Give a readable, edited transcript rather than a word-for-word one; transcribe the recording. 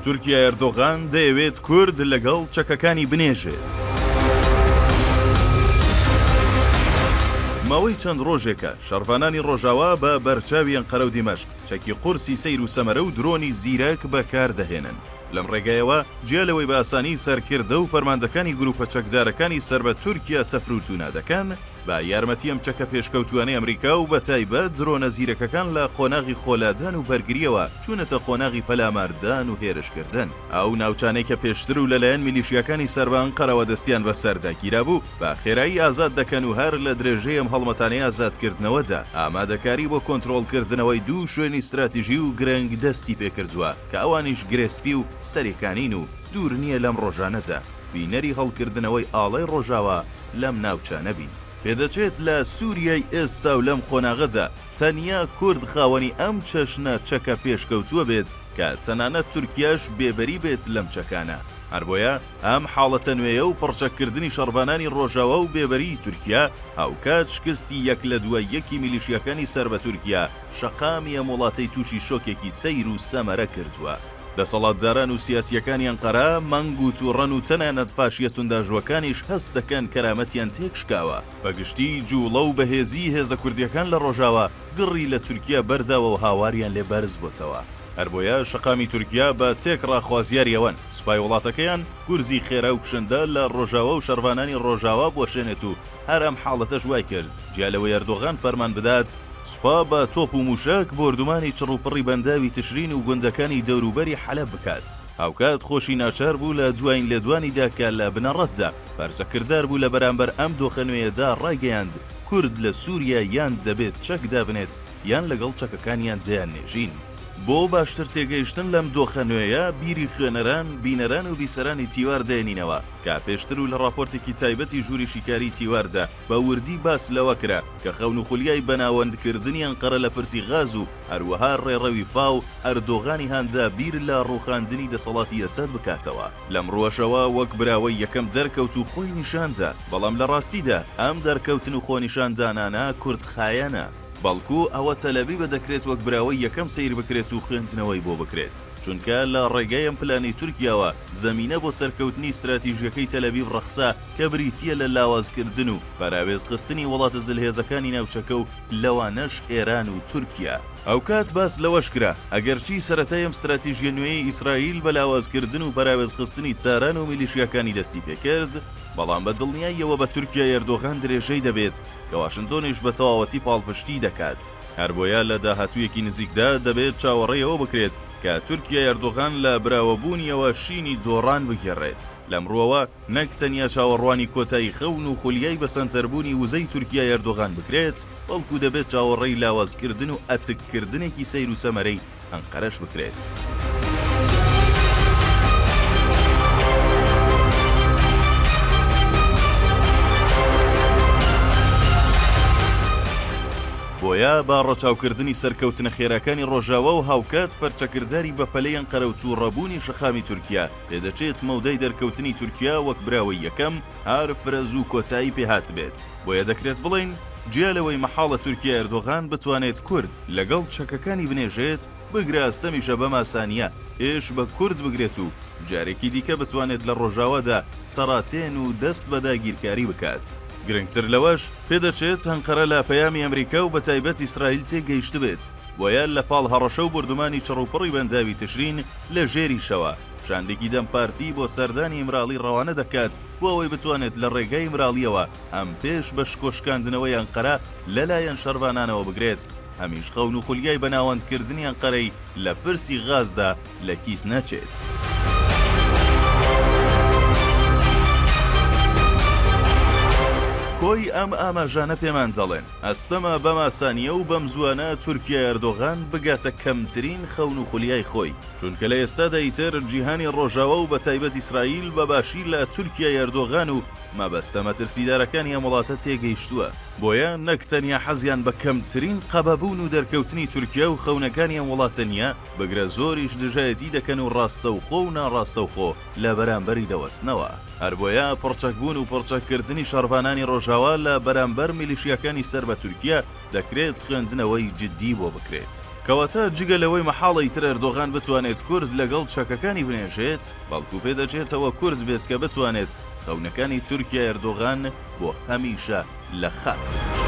تورکیای ئەردۆغان دەیەوێت کورد لەگەڵ چەکەکانی بنێژێت. ماوەی چەند ڕۆژێکە شەڕڤانانی ڕۆژاوا بە بەرچاوی ئەنقەرە و دیمەشق چەکی قورسی سەیر و سەمەرە و درۆنی زیرەک بەکاردەهێنن. لەم ڕێگایەوە جیا لەوەی بە ئاسانی سەرکردە و فەرماندەکانی گروپە چەکدارەکانی سەر بە تورکیا تەفروتونا دەکەن، بە یارمەتی ئەم چەکە پێشکەوتووانەی ئەمریکا و بەتایبەت درۆنە زیرەکەکان لە قۆناغی خۆلادان و بەرگرییەوە چوونەتە قۆناغی پەلاماردان و هێرشکردن. ئەو ناوچانەی کە پێشتر و لەلایەن میلیشیاکانی سەر بە ئەنقەرەوە دەستیان بەسەردا گیرابوو بە خێرایی ئازاد دەکەن و هەر لە درێژەی ئەم هەڵمەتانەی ئازادکردنەوەدا ئامادەکاری بۆ کۆنترۆڵکردنەوەی دوو شوێنی ستراتیژی و گرنگ دەستی پێکردووە کە ئەوانیش گرێسپی و سەرێکانین و دوور نییە لەم ڕۆژانەدا بینەری هەڵکردنەوەی ئاڵای ڕۆژاوا لەم ناوچانە بین. پێدەچێت لە سوریای ئێستا و لەم قۆناغەدا تەنیا کورد خاوەنی ئەم چەشنە چەکە پێشکەوتووە بێت کە تەنانەت تورکیاش بێبەری بێت لەم چەکانە. هەر بۆیە ئەم حاڵەتە نوێیە و پڕچەککردنی شەڕڤانانی ڕۆژاوا و بێبەریی تورکیا هاوکات شکستی یەک لە دوای یەکی میلیشیاکانی سەر بە تورکیا شەقامی ئەم وڵاتەی تووشی شۆکێکی سەیر و سەمەرە کردووە. دەسەڵاتداران و سیاسییەکانی ئەنقەرە مەنگ و تووڕەن و تەنانەت فاشییە تونداژووەکانیش هەست دەکەن کەرامەتیان تێکشکاوە. بە گشتی جووڵە و بەهێزیی هێزە کوردییەکان لە ڕۆژاوا گڕی لە تورکیا بەرداوە و هاواریان لێ بەرز بۆتەوە. هەر بۆیە شەقامی تورکیا بە تێکڕا خوازیاری ئەوەن سوپای وڵاتەکەیان گورزی خێرا و کوشندە لە ڕۆژاوا و شەڕڤانانی ڕۆژاوا بوەشێنێت و هەر ئەم حاڵەتەش وای کرد جیا لەوەی ئەردۆغان فەرمان بدات سوپا بە تۆپ و مووشەک بۆردومانی چڕوپڕی بەنداوی تشرین و گوندەکانی دەوروبەری حەلەب بکات. هاوکات خۆشی ناچار بوو لە دوایین لێدوانیدا کە لە بنەڕەتدا پەرچەکردار بوو لە بەرامبەر ئەم دۆخە نوێیەدا ڕایگەیاند کورد لە سووریا یان دەبێت چەک دابنێت یان لەگەڵ چەکەکانیان دەیاننێژین. بۆ باشتر تێگەیشتن لەم دۆخە نوێیە بیری خوێنەران، بینەران و بیسەرانی تیوار دێنینەوە کە پێشتر و لە ڕاپۆرتێکی تایبەتی ژووری شیکاریی تیواردا بە وردی باس لەوە کرا کە خەون و خولیای بەناوەندکردنی ئەنقەرە لە پرسی غاز و هەروەها ڕێڕەوی فاو، ئەردۆغانی هاندا بیر لە ڕووخاندنی دەسەڵاتی ئەسەد بکاتەوە. لەم ڕووەشەوە وەک براوەی یەکەم دەرکەوت و خۆی نیشاندا، بەڵام لە ڕاستیدا ئەم دەرکەوتن و خۆنیشاندانانە کورتخایەنە، بەڵکو ئەوە تەلئەبیبە دەکرێت وەک براوەی یەکەم سەیر بکرێت و خوێندنەوەی بۆ بکرێت، چونکە لە ڕێگای ئەم پلانەی تورکیاوە زەمینە بۆ سەرکەوتنی ستراتیژیەکەی تەلئەبیب ڕەخسا کە بریتییە لە لاوازکردن و پەراوێزخستنی وڵاتە زلهێزەکانی ناوچەکە و لەوانەش ئێران و تورکیا. هاوکات باس لەوەش کرا، ئەگەرچی سەرەتای ئەم ستراتیژیە نوێیەی ئیسرائیل بە لاوازکردن و پەراوێزخستنی تاران و میلیشیاکانی دەستی پێکرد، بەڵام بە دڵنیاییەوە بە تورکیای ئەردۆغان درێژەی دەبێت کە واشنتۆنیش بە تەواوەتی پاڵپشتیی دەکات. هەربۆیە لە داهاتوویەکی نزیکدا دەبێت چاوەڕێی ئەوە بکرێت کە تورکیای ئەردۆغان لە براوەبوونیەوە شینی دۆڕان بگێڕێت. لەم ڕووەوە نەک تەنیا چاوەڕوانی کۆتایی خەون و خولیای بە سەنتەربوونی وزەی تورکیای ئەردۆغان بکرێت، بەڵکو دەبێت چاوەڕێی لاوازکردن و ئەتککردنێکی سەیر و سەمەرەی ئەنقەرەش بکرێت. بۆیە بە ڕەچاوکردنی سەرکەوتنە خێراکانی ڕۆژاوا و هاوکات پەرچەکرداری بەپەلەی ئەنقەرە و تووڕەبوونی شەقامی تورکیا، پێدەچێت مەودای دەرکەوتنی تورکیا وەک براوەی یەکەم هەر فرە زوو کۆتایی پێهاتبێت، بۆیە دەکرێت بڵێین جیا لەوەی مەحاڵە تورکیای ئەردۆغان بتوانێت کورد لەگەڵ چەکەکانی بنێژێت، بگرە ئەستەمیشە بەم ئاسانییە ئێش بە کورد بگرێت و جارێکی دیکە بتوانێت لە ڕۆژاوادا تەڕاتێن و دەست بە داگیرکاری بکات. گرنگتر لەوەش، پێدەچێت ئەنقەرە لە پەیامی ئەمریکا و بەتایبەت ئیسرائیل تێگەیشتبێت، بۆیە لە پاڵ هەڕەشە و بۆردومانی چڕوپڕی بەنداوی تشرین لە ژێریشەوە، شاندێکی دەم پارتی بۆ سەردانی ئیمراڵی ڕەوانە دەکات بۆ ئەوەی بتوانێت لە ڕێگای ئیمراڵییەوە هەم پێش بە شکۆ شکاندنەوەی ئەنقەرە لە لایەن شەڕڤانانەوە بگرێت، هەمیش خەون و خولیای بە ناوەندکردنی ئەنقەرەی لە پرسی غازدا لە کیس نەچێت. کۆی ئەم ئاماژانە پێمان دەڵێن، ئەستەمە بەم ئاسانییە و بەم زووانە تورکیای ئەردۆغان بگاتە کەمترین خەون و خولیای خۆی، چونکە لە ئێستادا ئیتر جیهانی ڕۆژاوا و بەتایبەت ئیسرائیل بە باشی لە تورکیای ئەردۆغان و مەبەستە مەترسیدارەکانی ئەم وڵاتە تێگەیشتووە، بۆیە نەک تەنیا حەزیان بە کەمترین قەبەبوون و دەرکەوتنی تورکیا و خەونەکانی ئەم وڵاتە نییە، بگرە زۆریش دژایەتی دەکەن و ڕاستەوخۆ و ناڕاستەوخۆ لە بەرامبەری دەوەستنەوە. هەربۆیە پڕچەکبوون و پڕچەککردنی شەڕڤانانی ڕۆژاوا لە بەرامبەر میلیشیاکانی سەر بە تورکیا دەکرێت خوێندنەوەی جددی بۆ بکرێت. کەواتە جگە لەوەی مەحاڵە ئیتر ئەردۆغان بتوانێت کورد لەگەڵ چەکەکانی بنێژێت، بەڵکو پێدەچێت ئەوە کورد بێت کە بتوانێت خەونەکانی تورکیای ئەردۆغان بۆ هەمیشە لە خاک بنێژێت.